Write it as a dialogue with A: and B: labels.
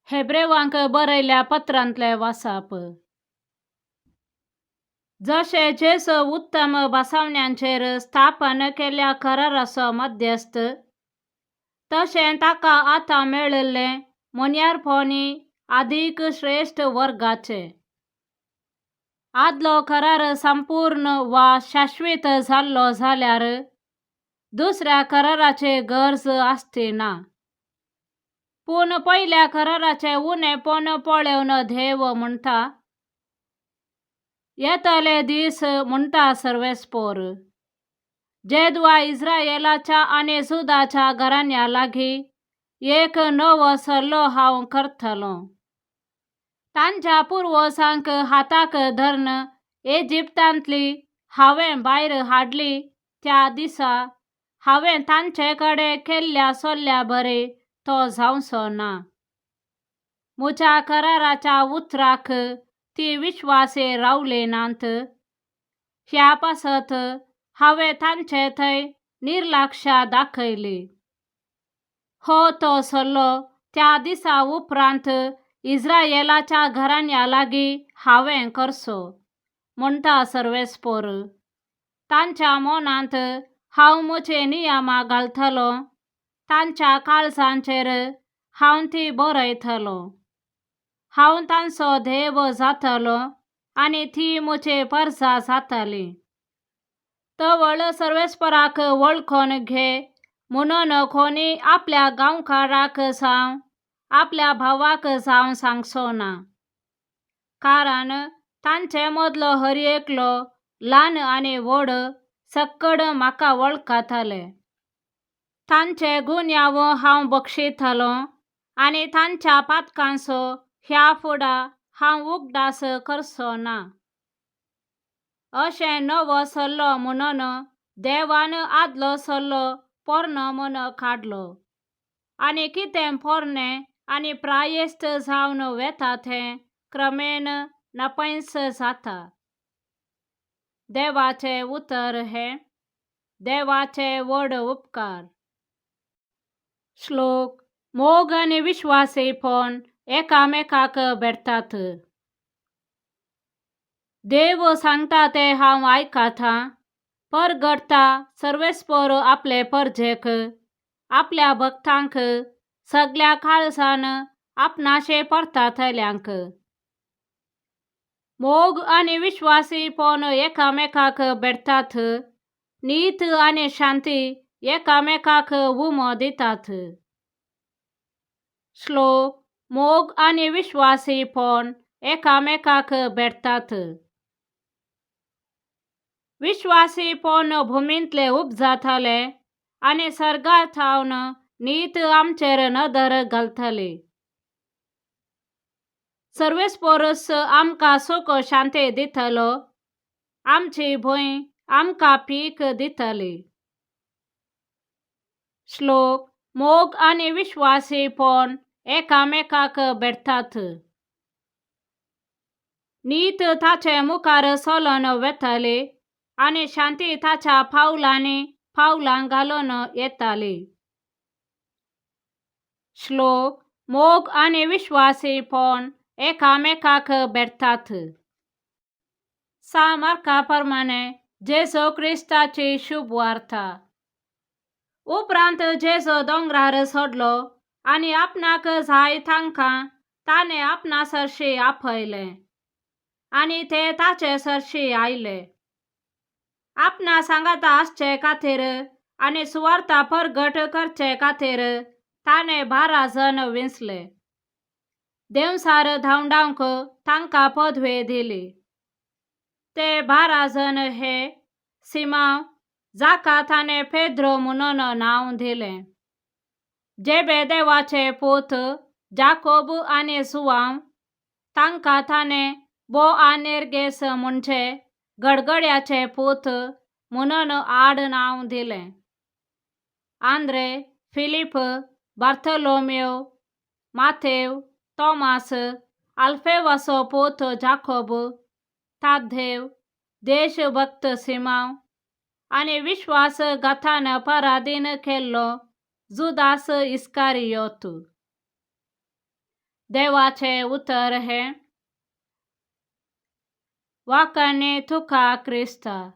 A: हेब्रेवांक बरयल्या पत्रांतलें वासाप. जशें जेजू उत्तम बसावण्यांचेर स्थापन केल्ल्या कराराचो मध्यस्थ, तशें ताका आतां मेळिल्लें मोन्यारपणी आदीक श्रेश्ठ वर्गाचें. आदलो करार संपूर्ण वा शाश्वीत जाल्लो जाल्यार दुसऱ्या कराराची गरज आसची ना. पूण पयल्या कराराचें उणेपण पळोवन देव म्हणटा, येतले दीस म्हणटा सर्वेस्पोर, जेदवा इस्रायलाच्या आनी जुदाच्या घराण्या लागीं एक नवो सल्लो हांव करतलों. तांच्या पुर्वजांक हाताक धरून इजिप्तांतली हांवें भायर हाडली त्या दिसा हांवें तांचे कडेन केल्ल्या सल्ल्या बरी तो जावचो ना. म्हज्या कराराच्या उतराक ती विश्वासी रावली नात, ह्या पासत हांवें तांचे थंय निर्लक्षा दाखयली. हो तो सल्लो त्या दिसा उपरांत इस्रायलाच्या घराण्या लागीं हांवें करचो म्हणटा सर्वेस्पोर. तांच्या मनांत हांव म्हजी नियमां घालतलों, तांच्या काळजांचेर हांव ती बरयतलों. हांव तांचो देव जातलो आनी ती म्हजी परजा जातली. तवळ सर्वेस्पराक वळखून घे म्हणून कोणी आपल्या गांवकाराक जावं आपल्या भावाक जावं सांगचो ना, कारण तांचे मदलो हर एकलो ल्हान आनी व्हड सक्कड म्हाका वळखतले. तांचे गुन्यांव हांव बक्षितलों आनी तांच्या पातकांचो ह्या फुडां हांव उगडास करचो ना. अशें नवो सल्लो म्हणून देवान आदलो सल्लो पोरणो म्हूण काडलो आनी कितें पोरणें आनी प्रायेस्त जावन वेता तें क्रमेण नपयंच जाता. देवाचें उतर हें देवाचे व्हड उपकार. श्लोक. मोग आनी विश्वासीपण एकामेकाक भेटतात. देव सांगता तें हांव आयकतां, परगटता सर्वेस्पोर आपले परजेक, आपल्या भक्तांक, सगल्या काळजान आपणाशे परतातल्यांक. मोग आनी विश्वासीपण एकामेकाक भेटतात, नीत आनी शांती एकामेकाक उमो दितात. श्लोक. मोग आनी विश्वासीपण एकामेकाक भेटतात. विश्वासीपण भुमींतलें उपजातलें आनी सर्गार थावन नीत आमचेर नदर घालतली. सर्वेस्पोरस आमकां सुख शांती दितलो, आमची भूंय आमकां पीक दितली. श्लोक. मोग आनी विश्वासीपण एकामेकाक भेटतात. नीत ताचे मुखार चलून वेतली आनी शांती ताच्या पावलांनी पावलां घालून येताली. श्लोक. मोग आनी विश्वासीपण एकामेकाक भेटतात. सा मार्का प्रमाणे जेजू क्रिस्ताची शुभ वार्ता. उपरांत जेजू दोंगरार सोडलो आनी आपणाक जाय तांकां ताणें आपणा सरशी आपयलें आनी ते ताचे सरशी आयले. आपणा सांगाता आसचे खातीर आनी सुवार्ता परगट करचे खातीर ताणें 12 जण विंचले. देंवचार धांवडावंक तांकां पदवी दिली. ते 12 जण हे: सिमांव, जाका ताणें पेद्रो म्हणून नांव दिलें, जेबेदेवाचे पूत जाकोब आनी जुवांव, तांकां ताणें बोआनेर्गेस म्हणजे गडगड्याचे पूत म्हणून आड नांव दिलें, आंद्रे, फिलीप, बार्थोलोमेव, मातेव, तोमास, आल्फेवाचो पूत जाकोब, ताद्धेव, देशभक्त सिमांव आनी विश्वासघातान पराधीन केल्लो जुदास इस्कारियोत. देवाचें उतर हें. वाखाणणी तुका क्रिस्ता.